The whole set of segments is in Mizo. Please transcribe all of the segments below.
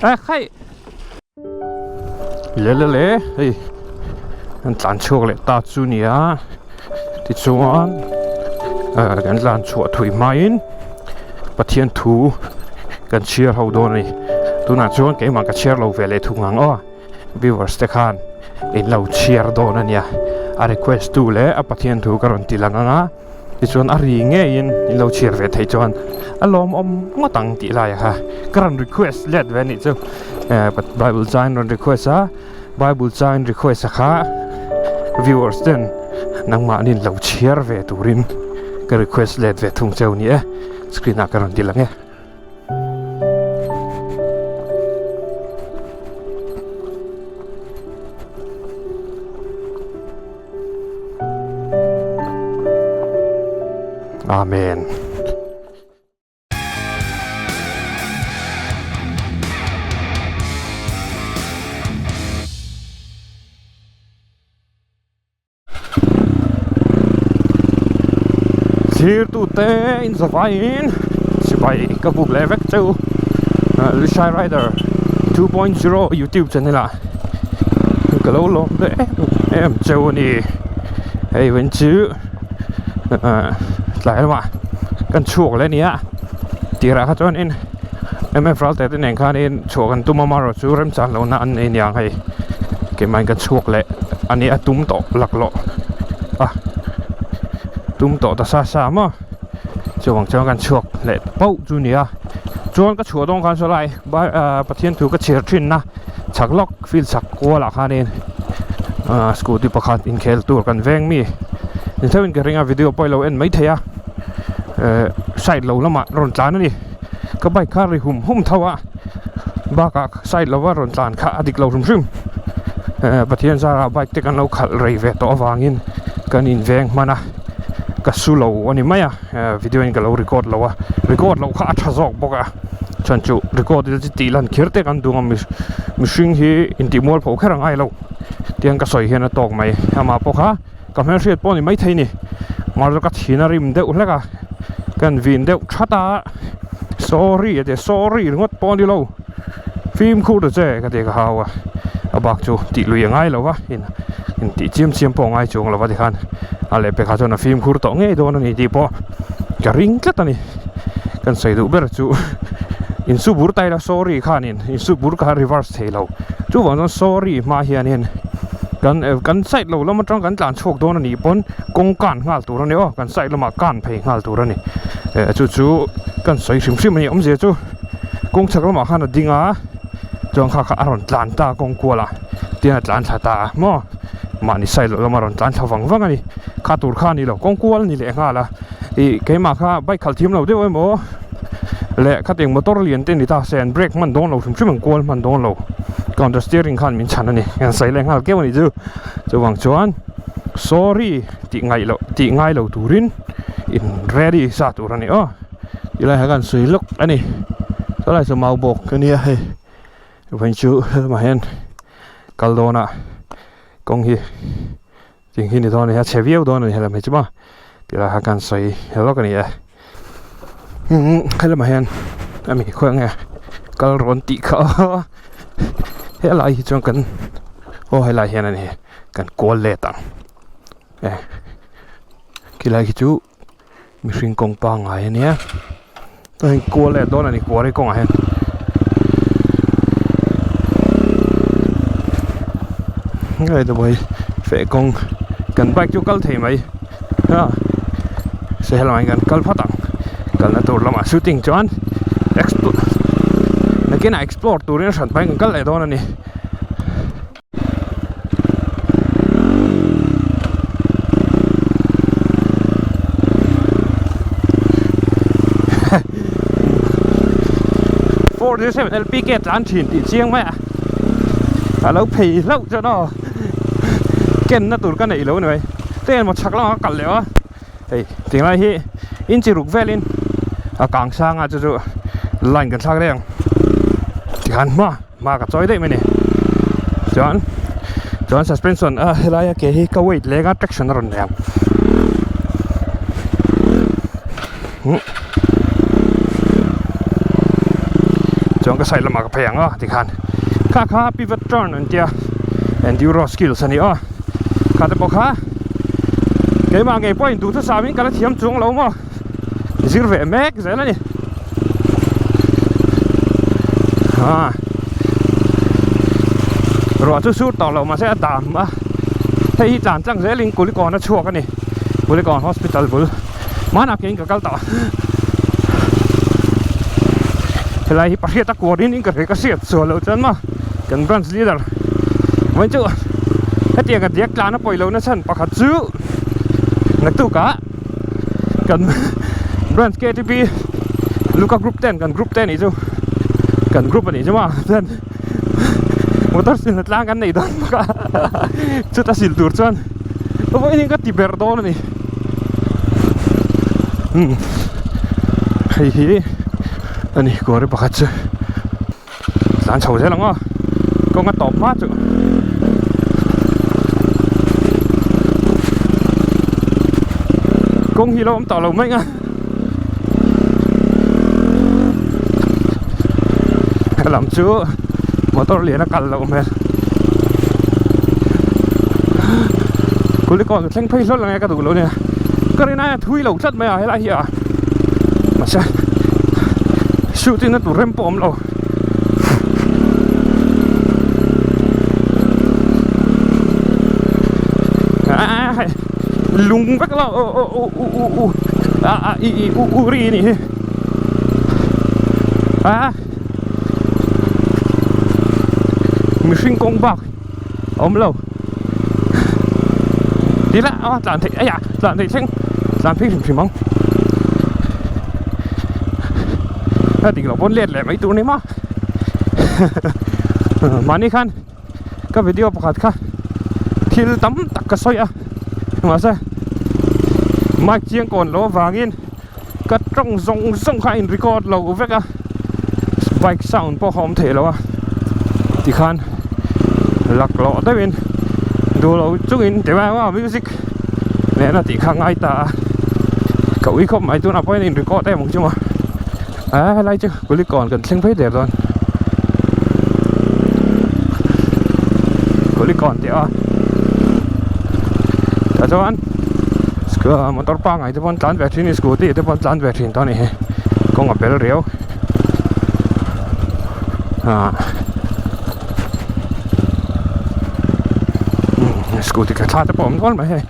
A khai le le le hei an tlan chhuak leh ta chu nia tichuan ah kan tlan chhuah thui hmain Pathian thu kan chhiar ho dawn a ni tunah chuan keimah ka chhiar lo ve leh thung ang aw viewers te khan in lo chhiar dawn a nia a request tu leh a Pathian thu ka rawn ti lang ang a. Tichuan a ri ngeiin in lo chhiar ve theih chuan a lawmawm ngawt ang tih lai kha ka rawn request let ve anih chu eh bible chain rawn request a bible chain request a kha viewers ten nangmahni lo chhiar ve turin ka request let ve thung cheu ni e screen ah ka rawn ti lang e. Amen. Thirtute in zavaiin sipai ka buk leh vek cheu Lushai Rider 2.0 YouTube channel ah ka lo lawm ve em em cheu a ni hei ven chu tlai lamah kan chhuak leh a ni a tirah kha chuanin M_F Ralte te nen khanin chhuah kan tum a amaherawhchu remchang lohna an nei aniang hei keimah in kan chhuak leh a ni a tum tawh laklawh a tum tawh ta sa sa maw chuvang chuan kan chhuak leh pauh chu a ni a chuan ka chhuah dawn khan saw lai ahh Pathian thu ka chhiar thin a chhak lawk field chhak kual ah khanin ahh scooty pakhat inkhel tur kan veng mi ni theuhin ka ring a video pawh i lo en maithei a ehh side lo lamah rawn tlan a ni. Ka bike kha ri hum hum tho a bakah side lova rawn tlan kha a dik lo hrim hrim eh Pathian zarah bike te kan lo khalh rei ve tawh avangin kan inveng hman a ka su lo a ni mai a eh video in ka lo record lo a record loh kha a tha zawk bawk a chhan chu record ila chu tih lan kher te kan duh ang a mihring hi intih mual pho kher a ngai lo tiang ka sawi hian a tawk mai amah pawh kha. Ka hmelhriat pawh a ni maithei ni mahse ka thin a rim deuh hlek a kan vin deuh that a sorry a ti a sorry ringawt pawh a ni lo fimkhur ta che ka ti ka hau a a bak chu tih lui a ngai lo va in in tih chiam chiam pawh a ngai chuang lo va tikhan a lehpekah chuan a fimkhur tawh ngei dawn a ni tih pawh ka ring tlat a ni kan sawi duh ber chu insubur ta ila sorry khanin insubur kha reverse thei lo chuvang chuan sorry hma hianin. Kan kan side lo lam atang kan tlan chhuak dawn a nih pawn kawng kan nghal tur a ni aw kan side lamah kan phei nghal tur a ni eh chu chu kan sawi hrim hrim a ni awmzia chu kawng chhak lamah khan a ding a chuan kha kha a rawn tlan ta kawng kual ah tihian a tlan thla ta a maw mahni side lo lama rawn tlan thla vang vang a ni kha tur kha a ni lo kawng kual a ni leh nghal a ih keimah kha bike khalh thiam lo deuh emaw leh khatiang motor lian te ni ta se an brake hman dawn lo hrim hrim an kual hman dawn lo counter steering khan min chhan a ni an sawi leh nghal keuh a nih chu chuvang chuan sorry tih ngaih loh tih ngai lo turin in ready sa tur a ni aw tilai ah khan sawi lawk a ni chulai chu mau bawk a nia hei vawiin chu helamah hian kal dawnah kawng hi. Ting hi ni dawn a ni a chhe viau dawn a ni helam hi chu maw tilai kha kan sawi lawk a ni e umm helamah hian ami khawi nge kal rawn tih kha aw helai hi chuan kan aw helai hian a ni kan kual let ang e khilai khi chu mihring kawng pangngai a nia hei kual leh dawn a ni kuari kawngah hian hei dawh feh kawng kan bike chu kal thei mai a se helaiah hian kan kal phawt ang kalna tur lamah shooting chuan explore nakinah explore turin hran pahin kan kal leh dawn a ni. 407 LPK tlan thin tih chiang mai a a lo phei hlauh chuan aw ken na tur ka neih lo a ni mai te emaw chhak lamah ka kal leh a hei tinglai hi inchi ruk velin a kang sang a chu chu line kan thlak daih ang tikhan hma. Hma ka chawi daih mai a ni chuan chuan suspension a helaia ke hi ka weight leng a traction a rawn nei ang huh. Chuan ka side lamah ka phei ang a tikhan kha kha pivot turn an tia enduro skills a ni aw kha te pawh kha keimah ngei pawhin duhthusam in ka la thiam chuang lo maw zir ve mek zel a ni ah ruah chu sur tawh lo mahse a dam a hei hi tlan tlang zelin kulikawn a chhuak a ni kulikawn hospital bul hmanah keiin ka kal tawh helai hi pahriat a kuarin in ka hre ka hriat sual loh chuan maw kan branch leader vawiin chu hetiang a diak tlan a pawi lohna chhan pakhat chu naktukah kan branch ktp luka group ten kan group te anih chu kan group anih chu maw chuan motor silna tlang kan neih dawn bawk a chuta sil tur chuan vawiin ka ti ber dawn a ni umm hei hi a ni kawr pakhat chu. Tlan chho zel ang aw kawng a tawp hma chu kawng hi lo awm tawh lo mai ang a helam chu motor lian a kal loh hmel kulikawn thleng phei hlawl ang e ka duh lo nia ka rin aia thui lo tlat mai a helai hi a mahse shooting na tur rem pawh a awm lo lung vek lo u u u u u a a i i u u ri anih hi a mihring kawng bak a awm lo ti la a tlan theih aiah tlan theih thleng tlan phei hrim hrim ang a dik loh pawn let leh mai tur a ni maw mahni khan ka video pakhat kha thil tam tak ka sawi a mahse mic chiang kawn loh avangin ka tawng zawng zawng kha a in record lo vek a bike sound pawh a awm thei lo a tikhan laklawh deuhin duh lo chungin ti mai a music nena tih kha a ngai ta a ka ui khawp mai tunah pawhin a in record em ang chu maw a helai chu kulikawn kan thleng phei der dawn kulikawn tih a tah chuan motor pangai te pawh an tlan ve thin scooty te pawh an tlan ve thin tawh a ni hi kawng a bel riau ah scooty ka thla te pawh a awm nual mai hei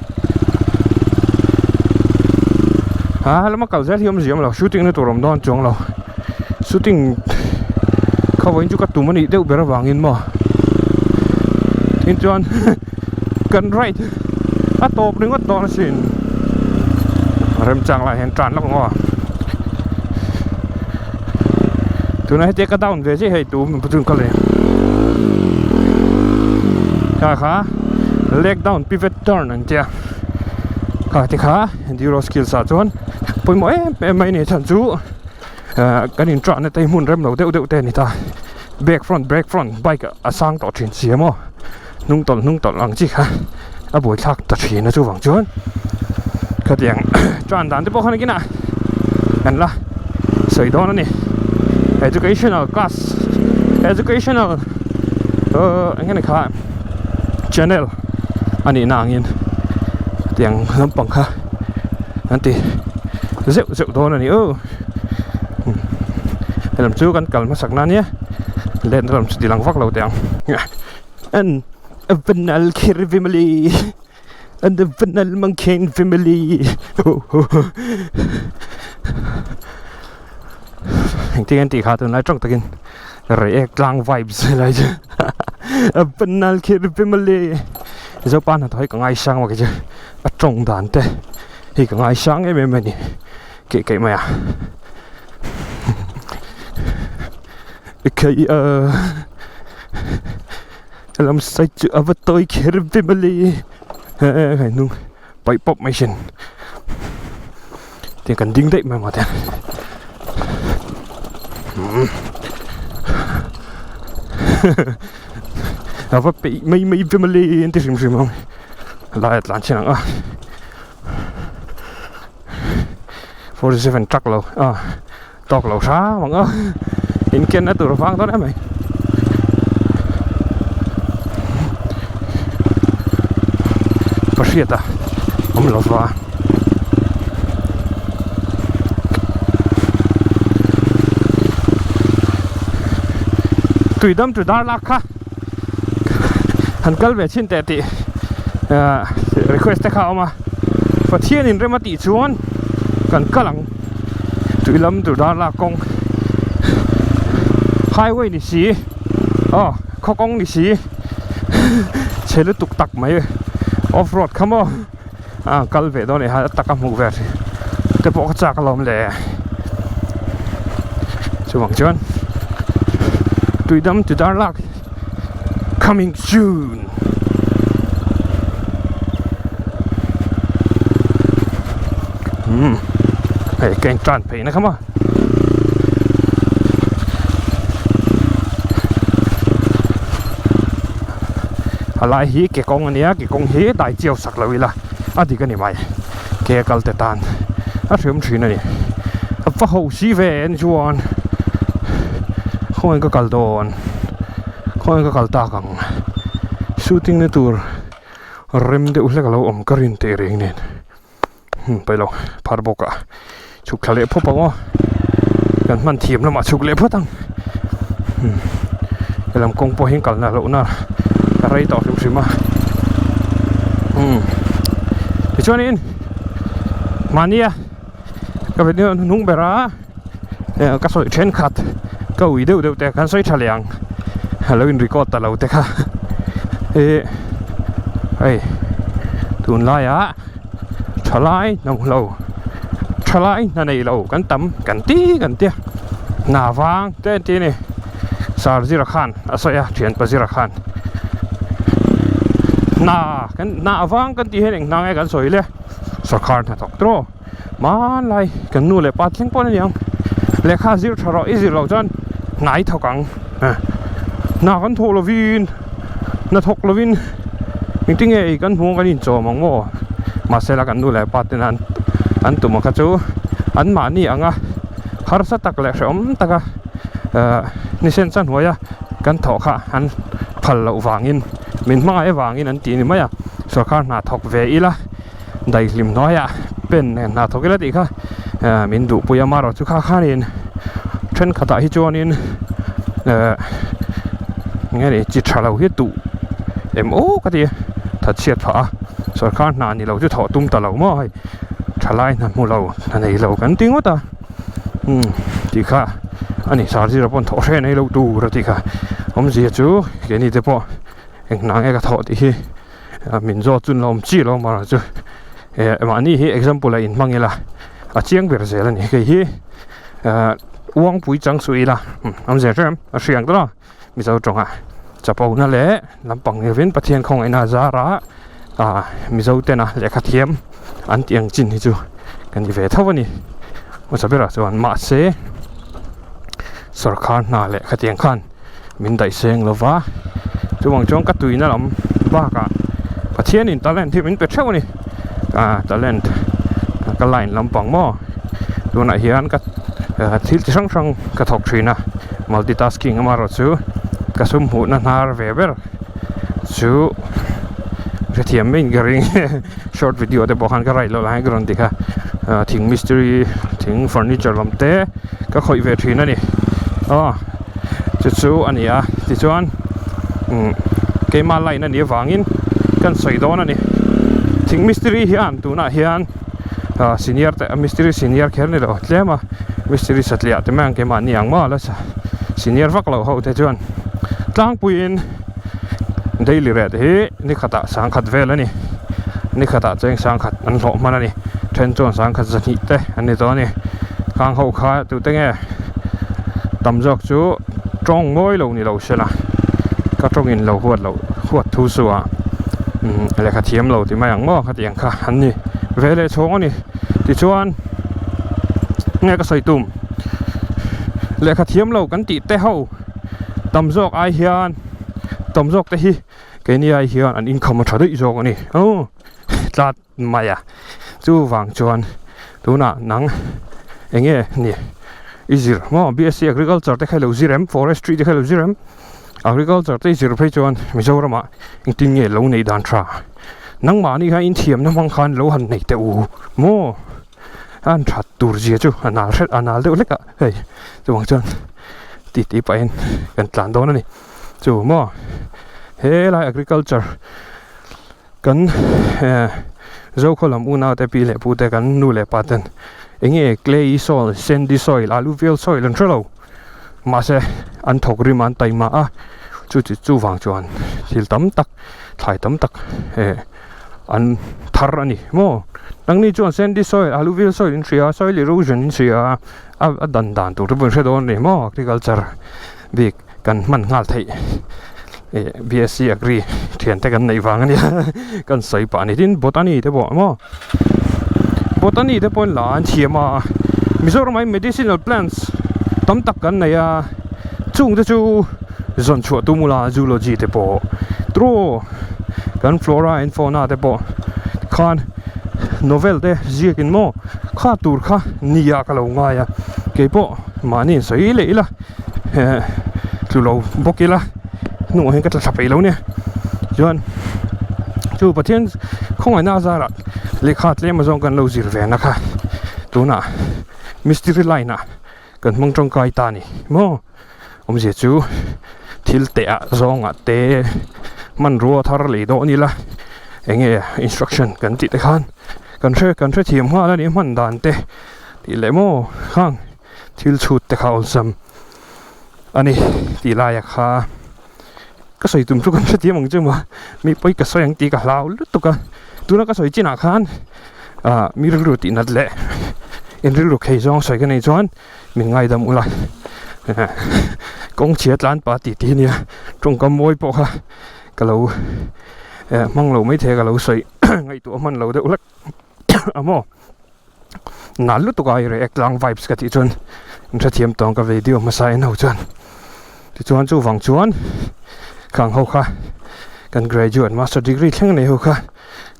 ah helama kal zel hi awmzia awm lo shooting na tur awm dawn chuang lo shooting kha vawiin chu ka tum a nih deuh ber avangin maw tin chuan kan ride a tawp ringawt dawn asin remchang lai hian tan lawk ang aw tunah hetia ka down ve chiah hei tu chun ka leh kha kha leg down pivot turn an tia kha ti kha enduro skills ah chuan pawimawh em em mai a ni chhan chu ah kan in tah na te hi hmun rem lo deuh deuh te a ni ta back front brake front bike a sang tawh thin si a maw hnung tawlh hnung tawlh ang chi kha a buaithlak ta thin a chuvang chuan khatiang tan dan te pawh khan kinah kan la sawi dawn a ni educational class educational uh eng nge ni kha channel a nih na angin tiang lampang kha an ti zeuh zeuh dawn a ni aw helam chu kan kal hmasak na nia let na lam chu ti lang vak lo teh ang an vanal kher vimali an vanal mangkheng vimali engtin an tih kha tunlai tawng takin reiek tlang vibes helai chu vanal kher vimali zopa hnathawh hi ka ngaisang vak hi chu a tawng dan te hi ka ngaisang em em a ni keih keih mai a Ekhei a lam side chu a va tawi kher ve mawle hei hnung paih pawp mai sin tiang kan ding daih mai maw te a va peih mai mai ve mawle an ti hrim hrim ang lai a tlan chhin ang a. 47 truck lo ah tawk lo hram ang a. Inkenna tur vang dawn em mai. Ka hriat a awm lo va. Tuidam chu dar lak kha han kal ve chhin teh tih ah request te kha a awm a Pathian in rem a tih chuan kan kal ang tuilam tur dar lak kawng highway ni si aw khaw kawng ni si chhe lutuk tak mai off road kha maw a kal ve dawn a ni a taka hmuh ve te pawh ka chak alawm le chuvang chuan tuidam ti dar lak coming soon. Umm hei ka in tan phei na kha maw. A lai hi ke kawng a nia ke kawng hi dai chiau sak lo ila a dik a ni mai ke a kal te tan a hriam thin a ni a va ho si ve en chuan khawnge ka kal dawn khawnge ka kal tak ang shooting na tur rem deuh hlek a lo awm ka rin teh reng nen. Hmm pailo phar bawk a chhuk thla leh phawp ang aw kan hman thiam lamah chhuk leh phawt ang hmm helam kawng pawh hian kalna loh na a rei tawh hrim hrim a hmm tichuanin mahnia ka video hnung ber a eh ka sawi thenkhat ka ui deuh deuh te kan sawi tha leh ang a lo in record ta lo te kha eh hei tunlaiah. Thalai hna hmu lo thalai hna nei lo kan tam kan ti kan tia hna vang te an ti a ni sir zira khan a sawi a thianpa zira khan hna kan hna vang kan tih hian eng hna nge kan sawi le sawrkhar hnathawk tawh hmanlai kan nu leh pa thleng pawh a ni ang lehkha zir tha rawh i zir loh chuan hna i thawk ang hna kan thawh lovin hna thawk lovin engtinge ei kan hmuh ang kan inchawm ang maw mahse la kan nu leh pa ten an an tum ang kha chu an mahni anga harsa tak leh hrehawm taka ah ni sen chuan hnuaia kan thawh kha an phal loh vangin min hmangaih avangin an tih a ni mai a sawrkar hna thawk ve ila. Daihlim hnuaiah pen nen hna thawk ila tih kha eh min duhpui a marawh chu kha khanin thenkhatah hi chuanin eh eng nge ni chi tha lo hi tuh em aw ka ti a thatchhiat phah a sawrkar hna ni lo chu thawh tum ta lo maw hei thalai hna hmu lo hna nei lo kan ti ngawt a umm tih kha a ni sir zira pawn thawh hreh nei lo tur a tih kha awmzia chu keini te pawh eng hna nge ka thawh tih hi. Min zawt chu lawm chi lo mara chu eh mahni hi example a in hmang ila a chiang ber zel a ni kei hi ah uangpui chang suh ila awm zel hrem a hriang tawh a mizo tawngah chapo na leh lampang ni lovin Pathian khawngaihna a zar a ah mizo tena lehkha thiam an tih ang chin hi chu kan ni ve tho a ni hmasa berah chuan mahse sawrkhar hna lehkha tiang khan. min daih seng lo va chuvang chuan ka tuina lam bakah Pathianin talent hi min pe theuh a ni ah talent ka line lampang maw tunah hian ka thil chi hrang hrang ka thawk thin a multitasking amaherawhchu ka sum hmuhna hnar ve ber chu hrethiam maiin ka ring short video te pawh khan ka write loh lai ka rawn ti kha ah thing mistiri thing furniture lam te ka khawih ve thin a ni aw chu chu a ni a tichuan umm keima line a nih avangin kan sawi dawn a ni thing mistiri hian tunah hian ah senior te mistiri senior kher ni lo tlem a mistiri satliah te mai ang keimahni ang maw la senior vak lo ho te chuan tlangpuiin. Daily rate hi ni khatah sangkhat vel a ni ni khatah cheng sangkhat an hlawh hman a ni then chuan sangkhat zahnih te an ni tawh a ni khang ho kha tute nge tam zawk chu tawng mawi lo ni lo sela ka tawngin lo huat loh huat thu chu ah umm lehkha thiam lo ti mai ang maw khatiang kha an ni ve leh chhawng a ni tichuan nge ka sawi tum lehkha thiam lo kan tih te ho. Tam zawk ai hian tam zawk te hi keini ai hian an inkham a tha daih zawk a ni aw tlat mai a chuvang chuan tunah nang eng nge ni. I zir maw BSc Agriculture te kha i lo zir em Forestry te kha i lo zir em Agriculture te i zir phei chuan Mizoramah engtin nge lo neih dan tha nangmahni kha inthiamna hmang khan lo han nei teh u maw a han that tur zia chu a nal hret a nal deuh hlek a hei chuvang chuan titi pahin kan tlan dawn a ni chu maw helai Agriculture. Kan Zokhaw lam unaute pi leh pute kan nu leh pa ten eng nge clay soil, sandy soil, alluvial soil an hre lo. Mahse an thawk rim a an taima a, chu chi chuvang chuan thil tam tak thlai tam tak eh an thar a ni maw. Nangni chuan sandy soil, alluvial soil in hria a, soil erosion in hria a, a dan dan tur te pawh in hre dawn a ni maw agriculture bik. Kan hman nghal theih eh BSc agri thian te kan neih vang ania kan sawi pah a ni tin botany te pawh maw botany te pawhin la an thiam a Mizoram ah hian medicinal plants tam tak kan nei a chung te chu zawn chhuah tum ula zoology te pawh turaw kan flora and fauna te pawh khan novel te ziak in maw kha tur kha nia ka lo ngai a keipawh mahni in sawi leh ila. eh tlu lo bawk ila hnungah hian ka tla thla peih lo nia chuan chu Pathian khawngaihna a zarah lehkha tlem azawng kan lo zir ve na kha tunah mistiri line ah kan hmang tangkai ta a ni maw awmzia chu thil teh ah zawng ah te hmanrua thar lei dawn ila eng nge instruction kan tih te khan kan hre kan hrethiam nghal a ni hman dan te tih leh maw khang. Thil chhut te kha awlsam a ni tih laia kha ka sawi tum chu kan hrethiam ang che maw mi pawi ka sawi ang tih ka hlau lutuk a tuna ka sawi chinah khan ah mi rilru tih nat leh in rilru khei zawng sawi ka nei chuan min ngaidam ula kawng chhia tlan pah tih tih ania tawngkam mawi pawh kha ka lo eh hmang lo maithei a ka lo sawi ngaihtuah hman lo deuh hlek a maw. Nal lutuk a i react tlang vibes ka tih chuan in hrethiam tawng ka video hmasa en ho chuan tichuan chuvang chuan khang ho kha kan graduate master degree thleng nei ho kha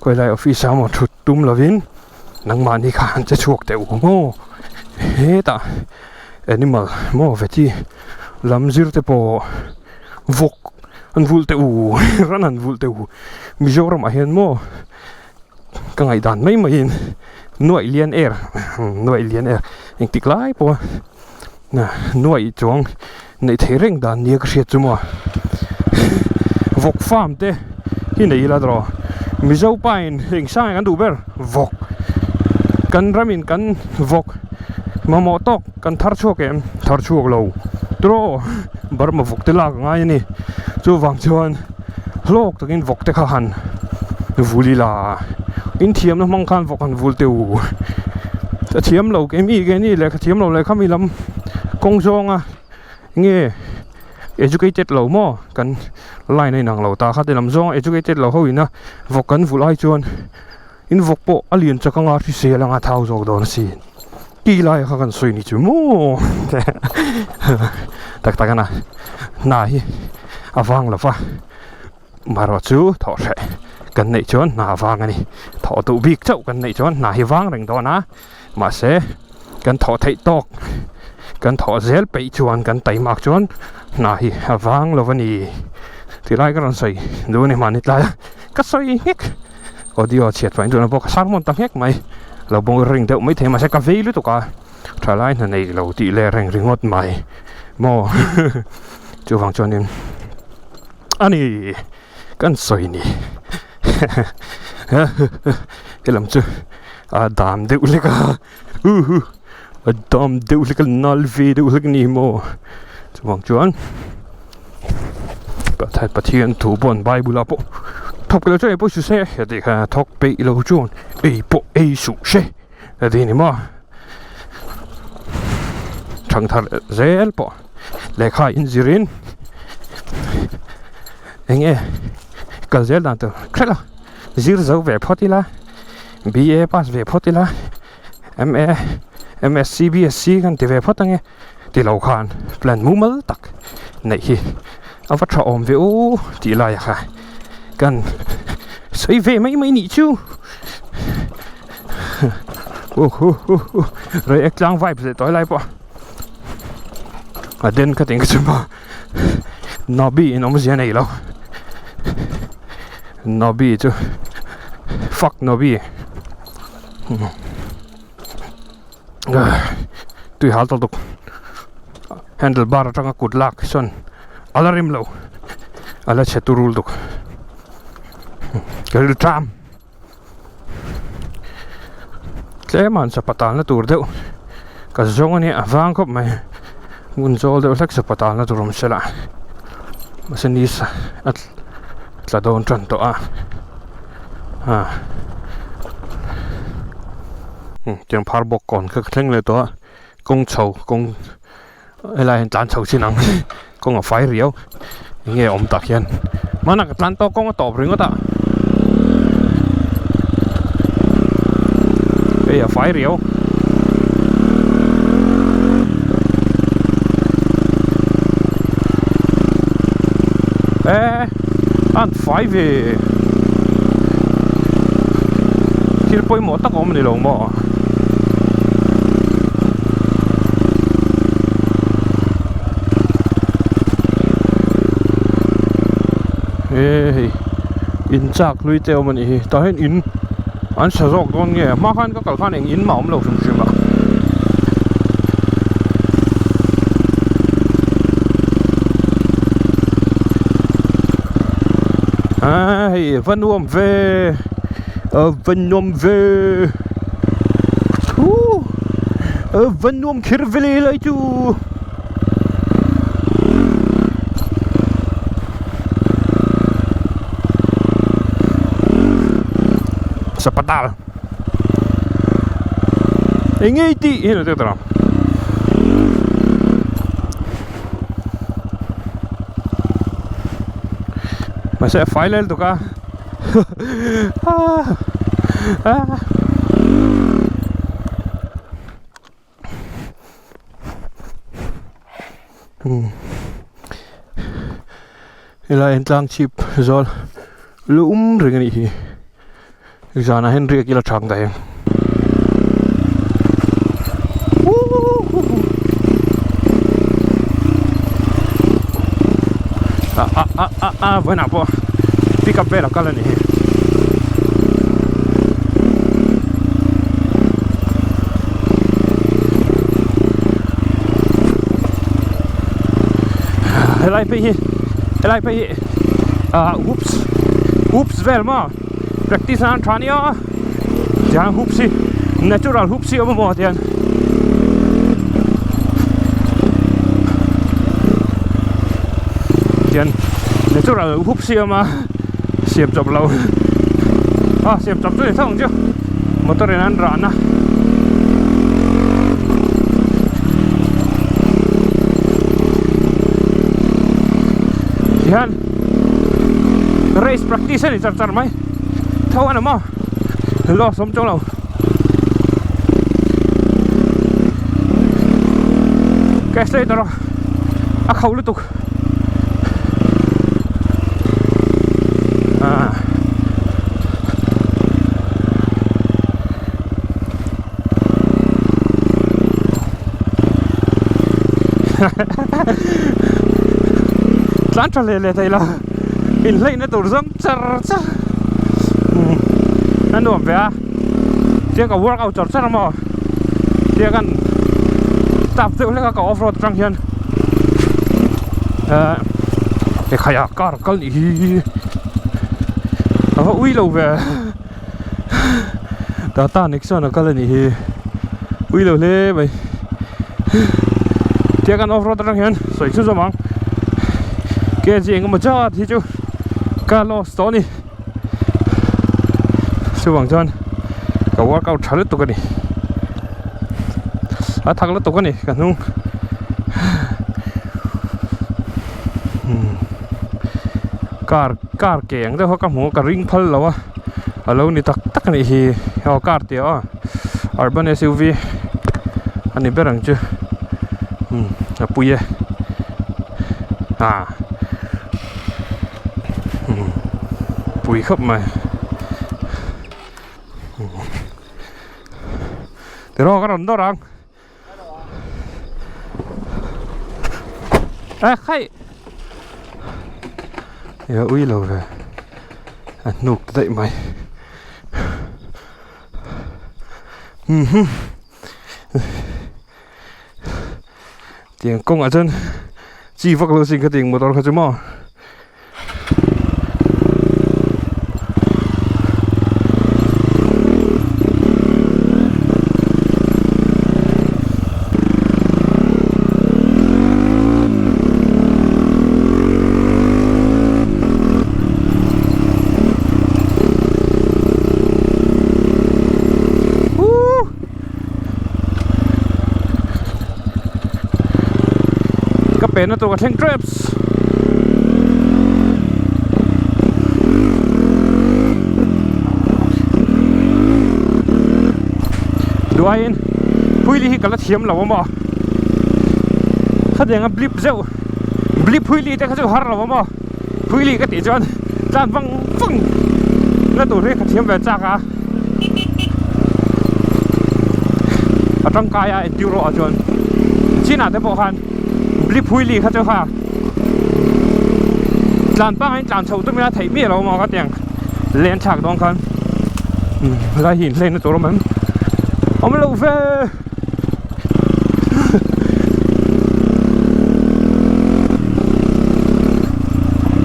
kawilai office ah maw thut tum lovin nangmahni kha an che chhuak teh u maw hetah animal maw veti lam zir te pawh vawk an vulh teh u ran an vulh teh u Mizoram ah hian maw. Ka ngaihdan mai maiin nuaih lian er nuaih lian er engtik lai pawha nuaih chuang neih theih reng dan nia ka hriat chu maw vawk farm te hi nei ila tawh Mizo pa in eng sang kan duh ber vawk kan ramin kan vawk mamawh tawk kan thar chhuak em thar chhuak lo tawh Burma vawk te lak a ngai a ni chuvang chuan. Hlawk takin vawk te kha han vul ila in thiamna hmang khan vawk han vul teh u a thiam lo kei mi kei ni lehkha thiam lo lehkha mi lam kawng zawnga nge educated lo maw kan line a inang lo ta kha ti lam zawnga educated lo ho ina vawk kan vulh ai chuan in vawk pawh a lian chak anga hrisel anga thau zawk dawn asin ti lai kha kan sawi ni chu maw tak tak ana hna hi a vang lo va marawh chu thawh hreh kan neih chuan hna a vang a ni thawh duh bik chauh kan neih chuan hna hi vang reng dawn a mahse kan thawh theih tawk kan thawh zel peih chuan kan taimak chuan hna hi a vang lo a ni tilai ka rawn sawi duh a ni mahni tlai a ka sawi nghek. Audio chhiat fai tuna bawk a sermon ta nghek mai lo bawng ring deuh maithei mahse ka vei lutuk a thalai hna nei lo tih leh reng ringawt mai maw chuvang chuanin ani kan sawi ni helam chu a dam deuh hlek a a dam deuh hlek a nal ve deuh hlek a ni maw chuvang chuan Pathian thu pawh Bible ah pawh thawk lo chuan ei pawh suh se a tih kha thawk peih lo chuan ei pawh ei suh se a ti ni maw thangthar zel pawh lehkha inzir in eng nge kal zel dan tur hrelh a zir zo ve phawt ila B_A pass ve phawt ila M_A M_S_C B_S_C kan ti ve phawt ange ti lo khan plan mumal tak neih hi a va tha awm ve u tih lai a kha kan sawi ve mai mai nih chu uh hu hu hu rei ek tlang vibe leh tawi lai pawh. A den kha ting chu maw Nobby in awmzia nei lo Nobby chu fuck Nobby tui hal tawh tuk handle bar atanga kut lak sawn a la rem lo a la chhe turul tuk ka ril ṭam. Tlem an chawpa talna tur deuh ka zawng a nia a vang khawp mai hmun zawl deuh hlek chawpa talna tur awm sela mahse ni sa a tla dawn tan tawh a ah tiang phar bawk kawn kha ka thleng leh tawh a kawng chho kawng helai hian tlan chho chin ang kawng a fai riau eng nge awm tak hian hmanah ka tlan tawk kawng a tawp ringawt a hei a fai riau e an fai ve thil pawimawh tak a awm a ni lo maw. He hei in chak hlui te awm a nih hi tah hian in an sa zawk dawn nge hma khan ka kal khan eng in mah a awm lo hrim hrim a. Aa hei va nuam ve a va nuam ve huh a va nuam kher ve le lai chu. Sapatal eng nge i tih hi lo tawh mahse a fai lel tuk a Helai hian tlang chhip zawl lu um reng a nih hi zanah hian riak ila thang daih ang. A a a a a vawiinah pawh pick up vel a kal a nih hi. Helai phei hi helai phei hi ah hoops hoops vel maw practice nan tha nia tiang hoops hi natural hoops hi a awm amaw tiang tiang natural hoops hi a awm a siam chawp lo a siam chawp chu ni tho ang chu motor in an rahna tihian race practice a ni char char mai tho a ni maw loss awm chuang lo cash later a kho lutuk. Ah. Tlan tha leh leh thei lo inhleihna tur zawng char char a nuam ve a tia ka workout char char a maw tia kan tap deuh hlek a ka off road atang hian eh ekhaiah car kal nih hi a va ui lo ve tata nexon a kal a nih hi ui lo hle mai tia kan off road atang hian sawi chu zawm ang kg engemaw zat hi chu ka loss tawh a ni. Chuvang chuan ka workout tha lutuk a ni a thak lutuk a ni ka hnung car car ke ang deuh kha ka hmu a ka ring phal lo a a lo ni tak tak a nih hi aw car tih aw urban S_U_V a ni ber ang chu a pui e ah. Pui khawp mai tiraw ka rawn dawr ang. A khaih Ia ui lo ve a hnuk ta daih mai umm tiang kawngah chuan chi vak lo sin khatiang motor kha chu maw. Ka pen na tur ka thleng treps. Duaiin Huili hi ka la thiam lo a maw khatianga blip zeuh blip Huili te kha chu har lo a maw Huili ka tih chuan tlan vang vang na tur hi ka thiam ve chak a a tangkai a enduro ah chuan chinah te pawh khan. Blip Huili kha chu kha tlan pangin tlan chho tum ila theih miah lo maw ka tiang len thlak dawn khan helai hi inhleina tur awm em awm lo ve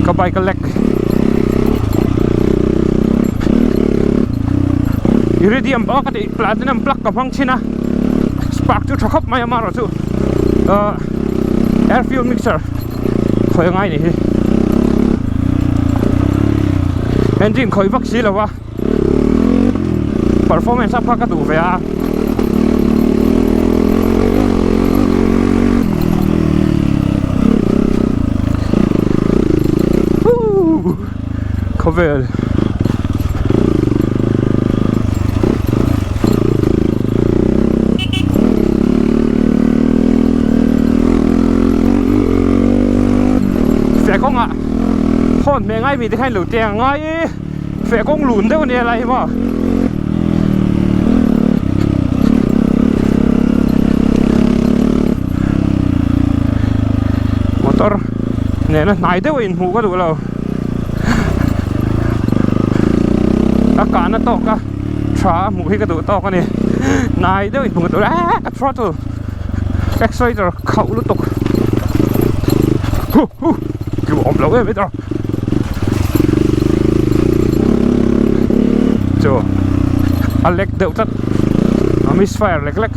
ka bike a lek iridium pawh ka tih platinum plug ka hmang thin a spark chu tha khawp mai a amaherawhchu ahh air fuel mixer khawih a ngai ni hi engine khawih vak si lo a performance a phak a duh ve a khawvel. Feh kawngah hawn hmeh ngai mi te khan lo teng ngai i feh kawng lun deuh ania lai hi maw motor nena hnai deuh a inhmuh ka duh lo a kahna tawk a tha a hmuh hi ka duh tawk a ni hnai deuh in hmuh tur eee ka throttle accelerator khauh lutuk huh huh tlu awm lo em em a chu a lek deuh tlat a misfire lek lek.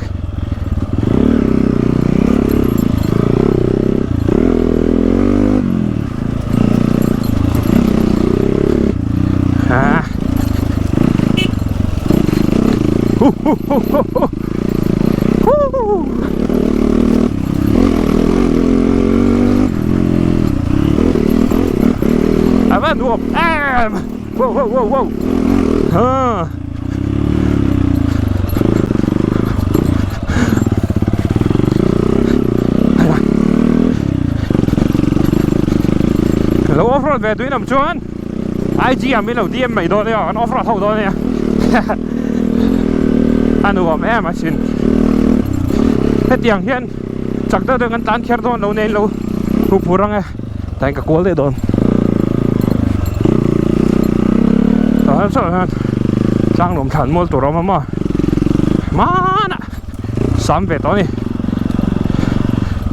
A va nuam em wow wow wow wow ha Lo off road ve tuin awm chuan IG ah min lo DM mai dawn nia, kan off road ho dawn nia a nuam em a sin hetiang hian chak deuh deuh kan tlan kher dawn lo nen lo hu phur ang e tain ka kual daih dawn tah chuan tlang lawm thlan mual tur a awm a maw hmanah sam ve tawh a ni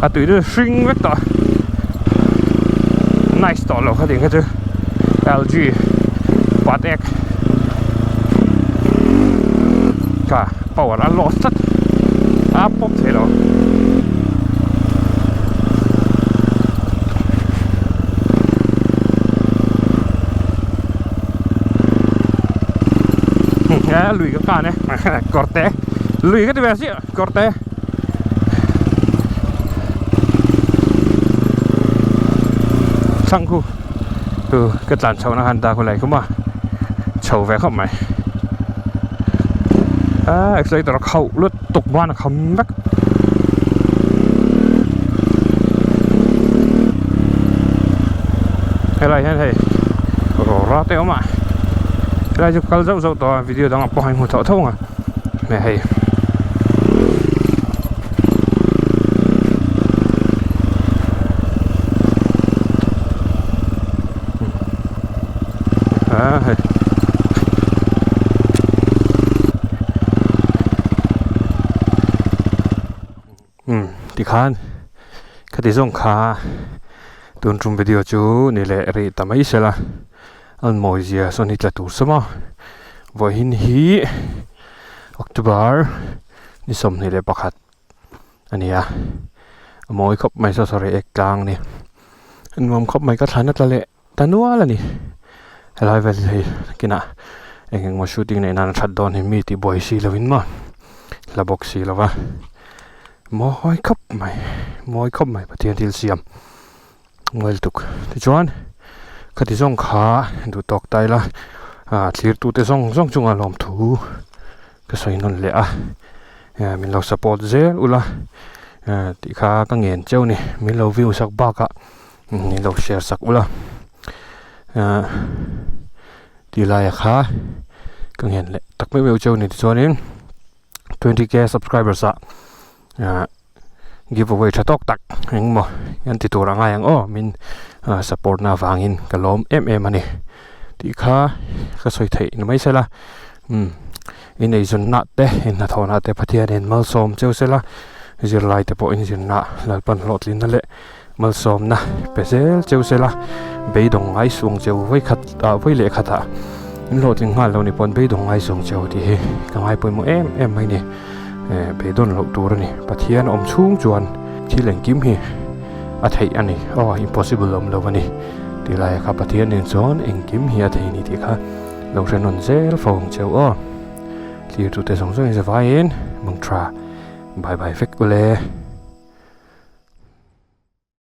a tui chu hring vek tawh nice tawh lo kha tih kha chu lg pat ek ka power a loss tlat a pawp thei lo lui ka kan e kawr te lui ka ti ve chiah kawr te thlang khu chu ka tlan chho na han ta khulai khum a chho ve khawp mai a accelerator a khauh lut tuk ban a kham vek helai hian hei rawra te a awm a helai chu kal zauh zauh tawh a video dangah pawh a inhmu tho tho ang a nge hei khan khati zawng kha tun tum video chu ni leh rih ta mai sela an mawi zia sawn hi tla tur sawm a vawiin hi October ni 21 a ni a a mawi khawp mai saw saw reiek tlang a ni a nuam khawp mai ka thlan a tla leh. Ta nual a ni. Helai vel hi hei kinah eng engmaw shooting neih nan a that dawn hi mi tih buai si lovin maw hla bawk si lova mawi khawp mai mawi khawp mai Pathian thil siam mawi lutuk tichuan khati zawng kha duh tawk ta ila ah thlir tute zawng zawng chunga lawmthu ka sawi nawn leh a min lo support zel ula tih kha ka ngen cheu a ni min lo view sak bakah. Min lo share sak ula ahh ti laia kha ka ngen leh tak meuh meuh cheu a ni tichuanin 20k subscribers ah ahh give away tha tawk tak engmaw an ti tur a ngai ang aw min support na avangin ka lawm em em a ni tih kha ka sawi theih ni mai sela umm ineizawnna te inhnathawhna te Pathianin malsawm cheu sela zirlai te pawh inzirna Lalpan hlawhtlinna leh. Malsawmna pe zel cheu sela, beidawng ngai suang cheu vawikhat ah vawi leh khatah in hlawhtling nghal lo ni pawn beidawng ngai suang cheu tih hi ka ngai pawimawh em em mai ni. Eh beidawn loh tur a ni. Pathian awm chhung chuan thil engkim hi a theih a ni. Aw impossible awm lo a ni tih laia kha Pathian nen chuan engkim hi a thei a ni tih kha lo hre nawn zel fo ang cheu aw. Thlir tute zawng zawng in zavaiin mangtha bye bye vek ule.